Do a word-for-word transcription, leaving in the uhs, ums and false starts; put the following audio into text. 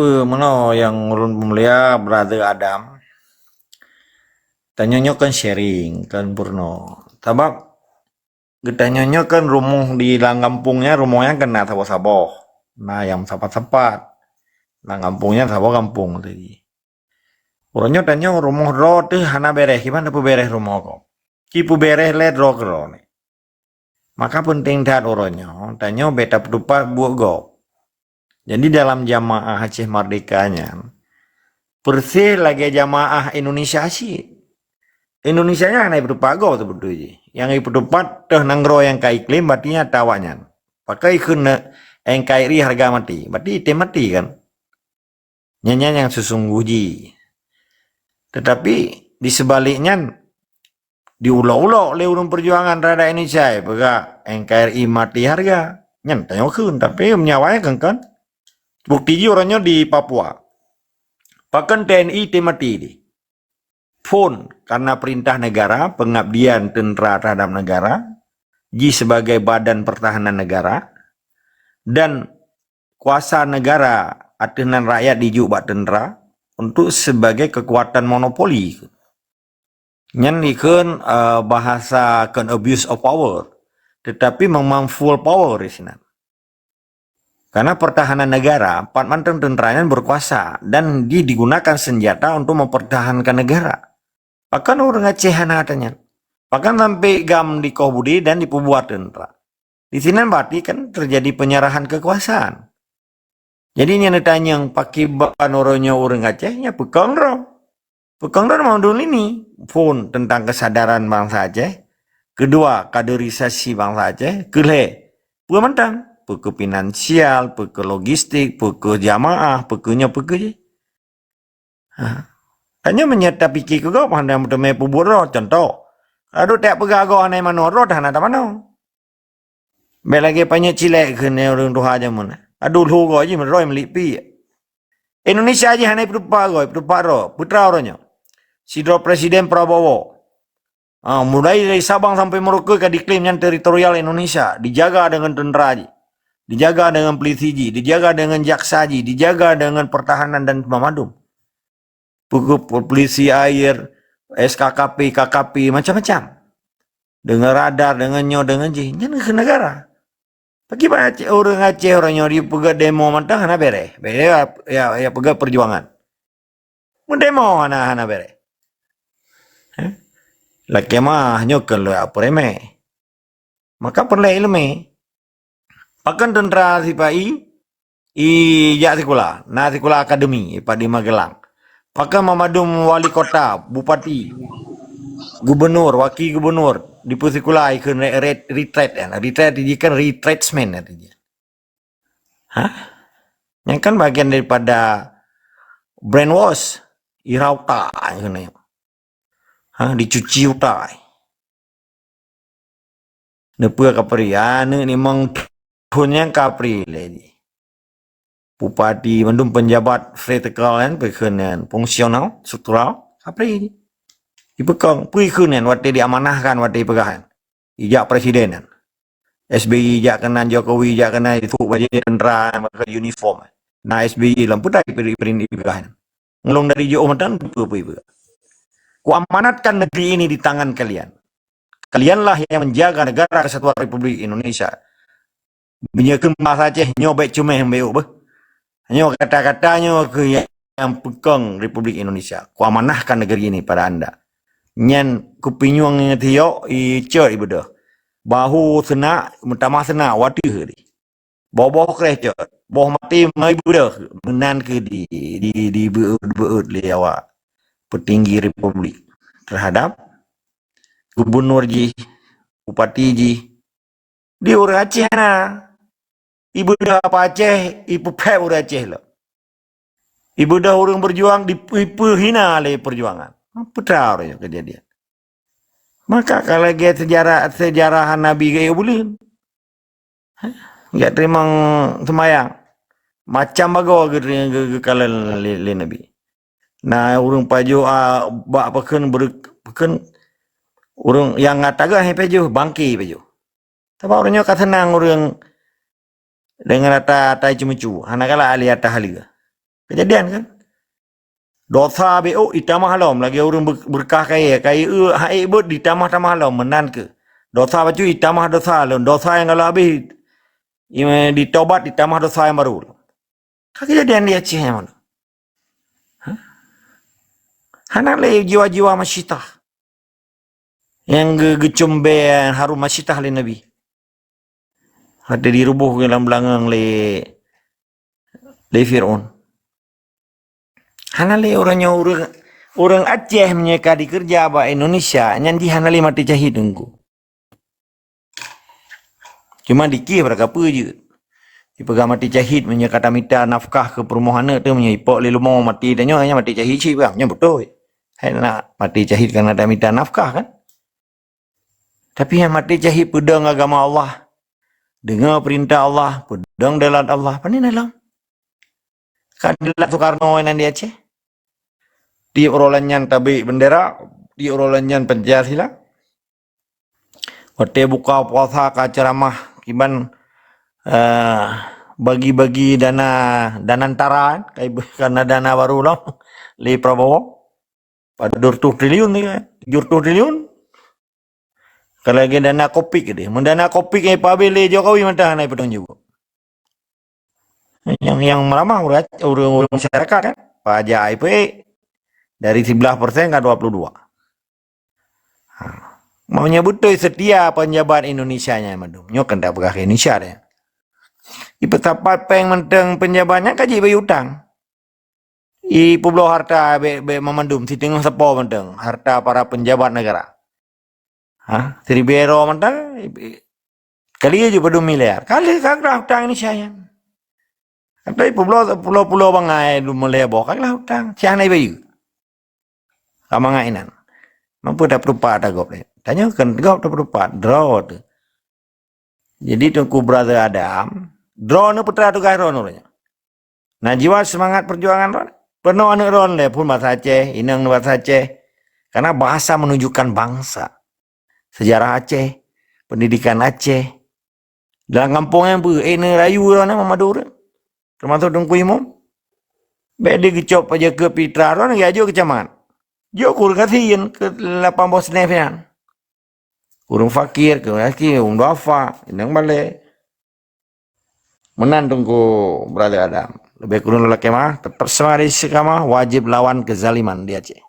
Peue meunoe nyang ulôn peumulia, Brother Adam. Tanyoe nyoe kan sharing, kan peurunoe. Sabab geutanyoe nyoe kan rumoh di lam gampông nyan, rumoh nyan kan na saboh-saboh. Na nyang sapat-sapat. Lam gampông nyan saboh gampông tadi. Uroe nyoe tanyoe rumoh droe teuh hana bèrèh, kiban tapeubeurèh rumoh gob. Ci peubeurèh lé droe keudroe nyoe. Maka peunteng that uroe nyoe, tanyoe bèk tapeuteupat buet gob. Jadi dalam jamaah Aceh Merdeka nyan, persis lagèe jamaah Indonesia cit. Indonesia nyan hana jipeuteupat gob seubeutôi jih. Nyang jipeuteupat teuh nanggroe nyang ka iklaim, berarti nyata awaknyan. Pakon jikheun N K R I harga mati, berarti item mati kan? Nyan, nyan nyang seusunggoh jih. Tetapi di seubalek nyan, diulok-ulok lé ureueng peujuangan terhadap Indonesia, peugah N K R I mati harga. Nyan tanyoe kheun, tapi meunyoe awaknyan kan, kan. Bukti jih uroe nyoe di Papua. Pakon T N I item mati deh. Phon karena perintah negara, pengabdian tentara terhadap negara, jih sebagai badan pertahanan negara, dan kuasa negara ateueh nan rakyat jijok bak tentara untuk sebagai kekuatan monopoli. Nyan dikheun, eh, bahasa kon abuse of power, tetapi memang full power di sinan. Karena pertahanan negara, pat mantong tentara nyan berkuasa dan di-, digunakan senjata untuk mempertahankan negara. Pakon ureueng Aceh hana ata nyan? Pakon sampai GAM dikoh budi dan dipeubuet tentara? Di sinan berarti kan terjadi penyerahan kekuasaan. Jadi nyan neutanyong pakiban uroe nyoe ureueng Aceh nyan peukong droe. Peukong droe Mamadou Lini. Phon tentang kesadaran bangsa Aceh. Kedua, kaderisasi bangsa Aceh. Keulhèe, peue mantong? Peue keu finansial, peue keu logistik, peue keu jamaah, peue keu nyoe, peue keu jih. Ha. Tanyoe meunyoe tapike keu gob, hana meuteumé peubuet droe. Contoh, aduh, tajak peugah gob hana manoe, droe dah hana tamanoe. Bèk lagèe panyöt cilèk kheun ureueng tuha jameun. Aduh, lhô gob jih meudroe meulik piek. Indonesia jih hana peuteupat gob, peuteupat droe. Peue teuma uroe nyoe? Sidroe Presiden Prabowo. Ah, mulai dari Sabang sampai Merauke ka diklaim nyan teritorial Indonesia, dijaga dengan tentara jih, dijaga dengan polisi jih, dijaga dengan jaksa jih, dijaga dengan pertahanan dan pemadum. Peue keu polisi air, S K K P, K K P, macam-macam. Dengan radar, dengan nyoe, dengan jih. Nyan keu negara. Pakiban Aceh, ureueng Aceh uroe nyoe jipeugèt demo mantong hana bèrèh. Bèrèh ya, ya, ya peugèt perjuangan. Meudemo hana, hana bèrèh. Eh? Lakèe meu'ah nyoe keu lheueh peureumeue. Maka peureulèe ileumèe. Pakon tentara sipa-i, i jak sikula, na sikula akademi, ipat di Magelang. Pakon mamandum wali kota, bupati, gubernur, wakil gubernur, dipeusikula ikheun re-, re-, retret, ya. Retret jih kan retrenchment, ya, jih. Hah? Nyan kan bagian daripada brainwash, ira utak, ya, keunan. Ha, dicuci utak. Neupeu kapri, aneuk limong thon nyan kapri lé jih. Bupati mandum pejabat vertikal nyan, peue kheun nyan, fungsional, struktural, kapri jih. Ipeukong, peue kheun nyan watèe diamanahkan, watèe ipeugah nyan. Ijak presiden nyan. S B Y ijak keunan, Jokowi ijak keunan, ituek bajèe tentara, meukeue uniform. Na S B Y lom, peue teuma ipeugah nyan. Ngon lôn dari jiôh mantong, peue-peue ipeugah. Kuamanatkan negeri ini di tangan kalian. Kalianlah yang menjaga negara kesatuan Republik Indonesia. Meunyoe kheun bahasa Aceh, nyoe bèk ceumeh beuh. Nyoe kata-kata nyoe keuh nyang peukong Republik Indonesia. Kuamanahkan negeri ini pada anda. Nyan kupinyueng nyang tiok, icok ibeudôh. Bahu seunak, meutamah seunak, watèe di. Boh-boh kreh cot, boh maté meubeudôh, meunan keuh di, di, dibeuet-beuet lé awak peutinggi republik terhadap gubernur jih, bupati jih. Di ureueng Aceh na. Ibeudôh apa Aceh, ipeuphét ureueng Aceh lom. Ibeudôh ureueng berjuang, dipeuhina lé perjuangan. Peue teuma uroe nyoe kejadian. Maka ka lagèe sejarah, sejarah Nabi geuh buleuen. Hah? Jak teurimong seumayang. Macam bagoe geu-, geu-, geukalon lé, lé Nabi. Na ureueng pajoh, a, bak pakheun beureu-, pakheun ureueng nyang ata geuh hana pajoh, bangke pajoh. Sabab ureueng nyoe ka seunang ureueng deungon ata-ata ceumeucue, hana galak lé ata haleue. Kejadian kan? Dosa B O itamah lom, lagée ureuëng ber-, beureukaih kayée, kayée eu hak ék beuet ditamah-tamah lom, meunan keuh. Dosa bacut itamah dosa lom, dosa nyang ka lheueh habéh, i-, ditobat ditamah dosa nyang barô lom. Ka kejadian di Aceh nyan. Hah? Hana lé jiwa-jiwa masyitah nyang ge-, geucom bée harum masyitah lé Nabi. Watée diruboh lam beulangöng lé, lé Fir'aun. Hana lé ureuëng nyoe ureuëng, ureuëng Aceh meunyoe ka dikeureuja bak Indonesia, nyan jih hana lé maté cahit teungku. Cuma di Kiev raka peue jeuet. Ipeugah maté cahit meunyoe ka tamita nafkah keu peurumoh aneuëk teuh, meunyoe ipok lé leumo maté tanyoe, nyan maté cahit cit bang, nyan beutôi. Hai na maté cahit kana tamita nafkah kan? Tapi nyang maté cahit peudong agama Allah, deungoe peurintah Allah, peudong dalat Allah, pane na lom? Ka dalat Soekarno nan di Aceh. Tiep uroe nyan tabek bendera, tiep uroe nyan Pancasila. Watée buka puasa ka ceramah kiban, eh, bagi-bagi dana, danantara, kai-, karena dana baru lom lé Prabowo. Pada dua ratus triliun ni kan, tujuh ratus triliun. Kalau lagi dana Covid ke dia. Mun dana Covid nyang ipabe lé Jokowi mantah hana ipeutung jaweueb. Yang, yang meramah ureuëng, ureuëng, ureuëng masyarakat kan. Pajak ipeuék dari sebelas persen ke dua puluh dua. Ha. Maunya beutôi setia penjabat Indonesia nyan mandum. Nyoe kan tak peugah ke Indonesia deh. Ipeusapat péng mantong penjabat nyan ka jibayeue utang. Ipeubloe harta bék, bék mamandum, siteungoh sapo mantong harta para penjabat negara. Ha, siribèe droe mantong, kali jih padum miliar. Kali ka grah utang Indonesia nyan. Atau ipeubloe pulo-pulo bangai lom lhèe boh, ka grah utang. Siang na ibayeue. Ka mangat inan. Mampu tapeutupat ata gob nyan. Tanyoe kan gob tapeutupat, droe teuh. Jadi Teungku Brother Adam, droeneuh peue teuma tugaih droeneuh uroe nyoe. Na jiwa seumangat peujuangan droeneuh. Peunoh aneuëk droeneuh lé phon bahasa Aceh, inong bahasa Aceh. Karena bahasa menunjukkan bangsa. Sejarah Aceh, pendidikan Aceh. Dalam kampung nyan beu, eh, neuh rayu droeneuh meumadu ureuëng. Teumasok Teungku Imum. Bék digeucok paja keu pitra droeneuh, geujok keu camat. Jok keu ureuëng gasien keu lapan boh snif nyan. Ureuëng fakir, keu ureuëng gasien, ureuëng duafa, inong balè. Meunan Teungku Brother Adam. Leubeh kureueng lôn lakèe meu'ah, tetap semangat istiqamah, wajib lawan kezaliman di Aceh.